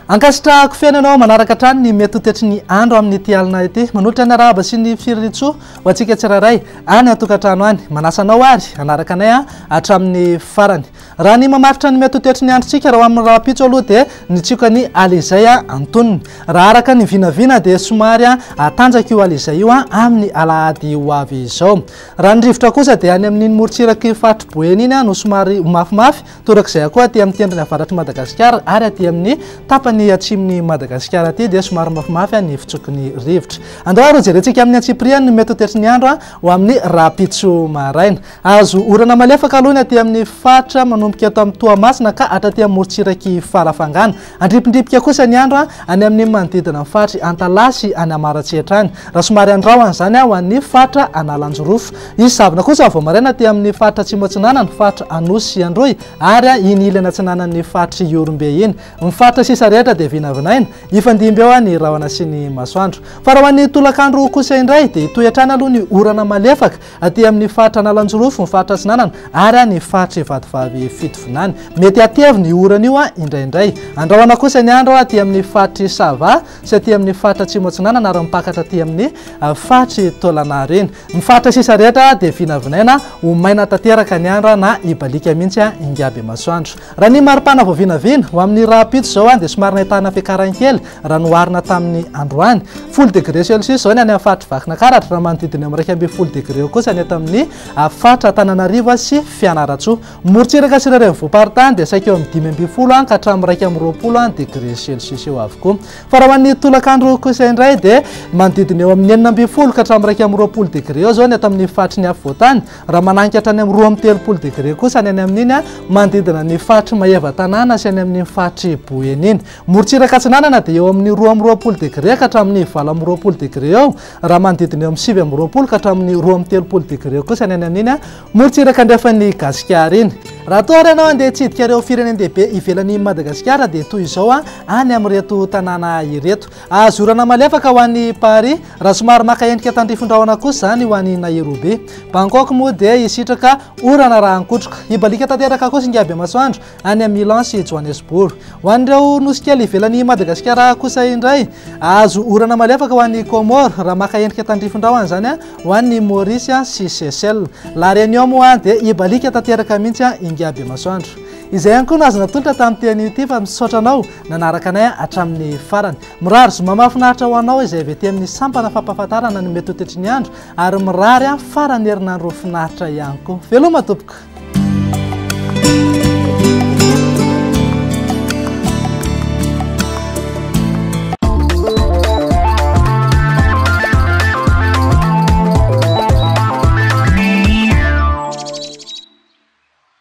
Ankasitrahako feno ianao manaraka hatrany ny mety ho toetry ny andro amin'ity alina ity. Manolotra ny arahaba sy ny fiririantsoa ho antsika tsirairay any an-tokantrano any. Manasa anao ary hanaraka anay hatramin'ny farany. Raha ny mamaritra ny mety ho toetry ny androntsika raha ho amin'ny rahampitso aloha dia ny tsiokan'ny alizay antonony. Raha araka ny vinavina dia somary hatanjaka io alizay io amin'ny alahady ho avy izao. Raha ny rivotra kosa dia any amin'iny morontsiraky faritr'i Boeny iny no somary ho mafimafy, torak'izay koa aty amin'ny tendrony avaratr'i Madagasikara ary aty amin'ny tapany atsimon'i Madagasikara aty dia somary mafimafy ny fitsoky ny rivotra. Andao ary hojerentsika amin'ny antsipiriany ny mety ho toetry ny andro ho amin'ny rahampitso maraina. Azo orana malefaka aloha ny aty amin'ny faritra manomboka eto amin'ny Toamasina ka hatraty amin'ny morontsirak'i Farafangana. Andripindripika kosa ny andro any amin'ny manodidina ny faritr'i Antalaha sy any Amaratsihetra any. Raha somary andrahona izany ho an'ny faritra Analanjirofo. Hisy zavona kosa vao maraina aty amin'ny faritra Atsimo Atsinanana, faritra Anosy sy Androy ary iny ilany atsinanan'ny faritr'i Ihorombe iny. Ny faritra sisa rehetra dia vinavinaina hifandimby eo ny rahona sy ny masoandro. Fa raha ho an'ny tolakandro kosa indray dia hitohy hatrany aloha ny orana malefaka Aty amin'ny faritra Analanjirofo, ny faritra Atsinanana ary ny faritr'i Vatovavy Fitovinany. Mety hatevina io orana io indraindray. Andrahona kosa ny andro aty amin'ny faritr'i Sava sy aty amin'ny faritra Atsimo Atsinanana ary mipakatra aty amin'ny faritr'i Taolagnaro iny. Ny faritra sisa rehetra dia vinavinaina ho maina tanteraka ny andro na hibaliaka mihitsy ingahy bemasoandro. Raha ny maripana vao vinavina, ho amin'ny rahampitso izao dia somary nahitana fiakarany kely raha noharina tamin'ny androany. Folo degre celsius izao ny any amin'ny faritr'i Vakinankaratra, raha manodidina eo amin'ny 11 degre eo kosa ny eto amin'ny faritra Antananarivo sy Fianarantsoa. Morontsiraka sy ireo renivohi-paritany dia saika eo amin'ny 15 ka hatramin'ny 21 degre celsius eo avokoa. Fa raha ho an'ny tolakandro kosa indray dia manodidina eo amin'ny 16 ka hatramin'ny 21 degre eo izao ny eto amin'ny faritry ny afovoantany, Raha mananika hatrany amin'ny 32 degre kosa ny any amin'iny manodidina ny faritr'i Maevatanàna sy any amin'iny faritr'i Boeny iny. Morontsiraka atsinanana dia eo amin'ny 22 degre ka hatramin'ny 28 degre eo, raha manodidina eo amin'ny 29 ka hatramin'ny 32 degre eo kosa ny any amin'iny morontsiraka andrefan'i Gasikara iny. Raha toa ary ianao handeha hitsidika ireo firenen-dehibe ivelan'i Madagasikara dia toy izao any amin'ireto tanàna ireto. Azo orana malefaka ho an'i Paris, raha somary maka endrika tandrifin-drahona kosa izany ho an'i Nairobi. Bangkok moa dia hisitraka orana raha ankotroka. Hibaliaka tanteraka kosa Ingahy Bemasoandro any Milan sy Johannesburg. Ho an'ireo nosy kely ivelan'i Madagasikara kosa indray, azo orana malefaka ho an'i Comores, raha maka endrika tandrifin-drahona izany ho an'i Maurice sy Seychelles. La Réunion moa dia hibaliaka tanteraka mihitsy Ingahy Bemasoandro. Izay ihany koa no azo natolotra tamin'ity anio ity fa misaotra anao nanaraka anay hatramin'ny farany. Mirary zoma mahafinaritra ho anao izay avy aty amin'ny sampana fampahafantarana ny mety ho toetry ny andro ary mirary faran'ny herinandro finaritra ihany koa. Veloma tompoko!